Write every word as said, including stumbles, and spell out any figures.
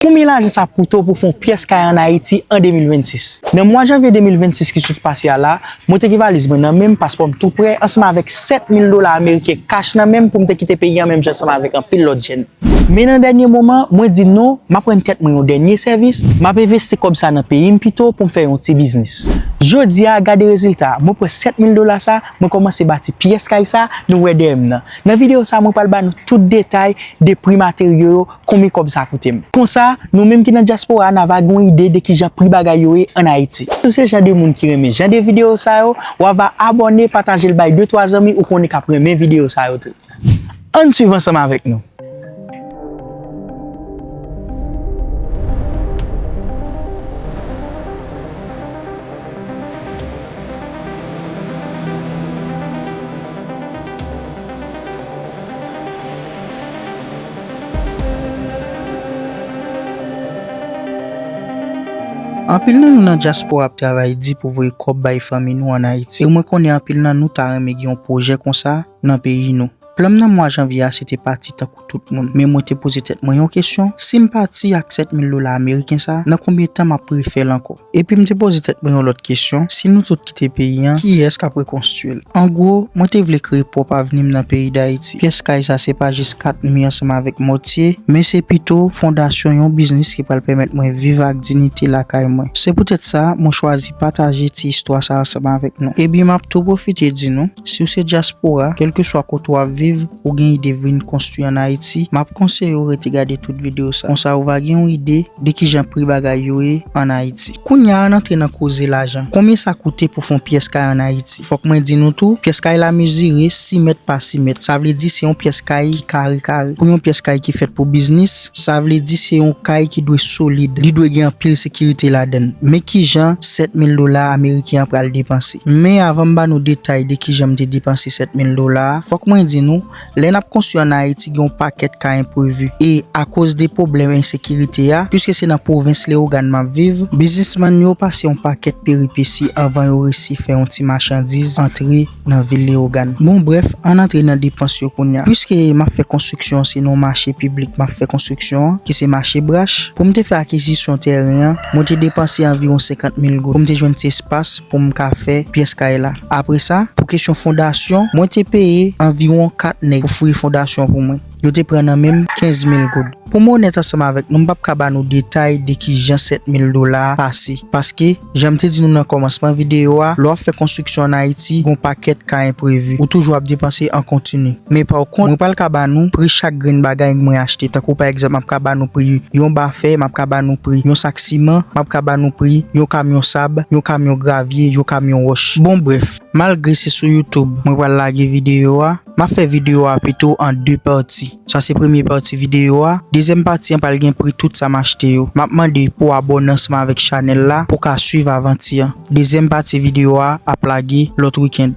Konbyen lajan sa ap koute w pou w fè yon pyès kay ann Ayiti an de mil vennsis? Nan mwa janvye de mil vennsis ki sot pase a la, mwen te gen valiz mwen nan men m, paspò m tou prè, ansanm avèk sèt mil dola ameriken kach nan men m pou m te kite peyi a menm jan ansanm avèk anpil lòt jèn. Men nan dènye moman, mwen di non, m ap rann tèt mwen yon dènye sèvis, m ap envesti kòb sa nan peyi m pito pou m fè yon ti biznis. Jodi a, gade rezilta, mwen pran sèt mil dola sa, mwen kòmanse bati pyès kay sa nou wè dèyè m nan. Nan videyo sa, mwen pral ba nou tout detay de pri materyo yo, konbyen kòb sa koute m. Konsa, nou menm ki nan dyaspora a, n a va gen yon ide de kijan pri bagay yo ye ann Ayiti. Si w se jan de moun ki renmen jan de videyo sa yo, w a va abòne, pataje l bay de twa zanmi ou konnen k ap renmen videyo sa yo tou. Ann swiv ansanm avèk nou. Anpil nan nou nan dyaspora ap travay di pou voye kòb bay fanmi nou ann Ayiti. E mwen konnen anpil nan nou ta renmen gen yon pwojè konsa nan peyi nou. Plan m nan mwa janvye a se te pati tankou tout moun. Men mwen te poze tèt mwen yon kesyon, si m pati ak sèt mil dola ameriken sa, nan konbyen tan m ap refè l ankò? Epi m te poze tèt mwen yon lòt kesyon, si nou tout kite peyi an, kiyès k ap rekonstwi l? An gwo, mwen te vle kreye pwòp avni m nan peyi Dayiti. Pyès kay sa se pa jis kat mi ansanm avèk mòtye, men se pito fondasyon yon biznis ki pral pèmèt mwen viv ak diyite lakay mwen. Se poutèt sa, mwen chwazi pataje ti istwa sa ansanm avèk nou. Ebyen, m ap tou pwofite di nou, si w se dyaspora, kèlkeswa kote w ap viv, ou gen ide vin konstwi ann Ayiti, m ap konseye w rete gade tout videyo sa. Konsa, ou va gen yon ide de kijan pri bagay yo ye ann Ayiti. Kounye a, ann antre nan koze lajan. Konbyen sa koute pou fè yon pyès kay ann Ayiti? Fòk mwen di nou tou, pyès kay la mezire sis mèt pa sis mèt. Sa vle di se yon pyès kay ki kare kare. Pou yon pyès kay ki fèt pou biznis, sa vle di se yon kay ki dwe solid. Li dwe gen anpil sekirite ladan l. Men kijan sèt mil dola ameriken an pral depanse. Men avan m ba nou detay de kijan m te depanse sèt mil dola a, fòk mwen di nou, lè n ap konstwi ann Ayiti, gen yon pakèt ka enprevi. E akoz de pwoblèm ensekirite a, piske se nan pwovens Leyogàn m ap viv, biznismann yo pase yon pakèt peripesi anvan yo resi fè yon ti machandiz antre nan vil Leyogàn. Bon, brèf, ann antre nan depans yo kounye a. Piske m ap fè konstriksyon an, se nan yon mache piblik m ap fè konstriksyon an, ki se mache Brach. Pou m te fè akizisyon tèren an, mwen te depanse anviwon senkant mil goud pou m te jwenn ti espas pou m ka fè pyès kay la. Apre sa, pou kesyon fondasyon, mwen te peye anviwon kat nèg pou fouye fondasyon pou mwen. Yo te pran nan men m kenz mil goud. Pou m onèt ansanm avèk nou, m p ap ka ba nou detay de kijan sèt mil dola a pase. Paske, jan m te di nou nan kòmansman videyo a, lè w ap fè konstriksyon ann Ayiti, gen yon pakèt ka enprevi. Ou toujou ap depanse an kontini. Men pa kont, mwen pral ka ba nou pri chak grenn bagay mwen achte. Tankou pa egzanp, m ap ka ba nou pri yon bafè, m ap ka ba nou pri yon sak siman, m ap ka ba nou pri yon kamyon sab, yon kamyon gravye, yon kamyon wòch. Bon, brèf, malgre se sou YouTube mwen pral lage videyo a, m ap fè videyo a pito an de pati. Sa se premye pati videyo a. Dezyèm pati an pral gen pri tout sa m achte yo. M ap mande pou w abòne ansanm avèk chanèl la pou w ka swiv avanti an. Dezyèm pati videyo a ap lage lòt wikenn.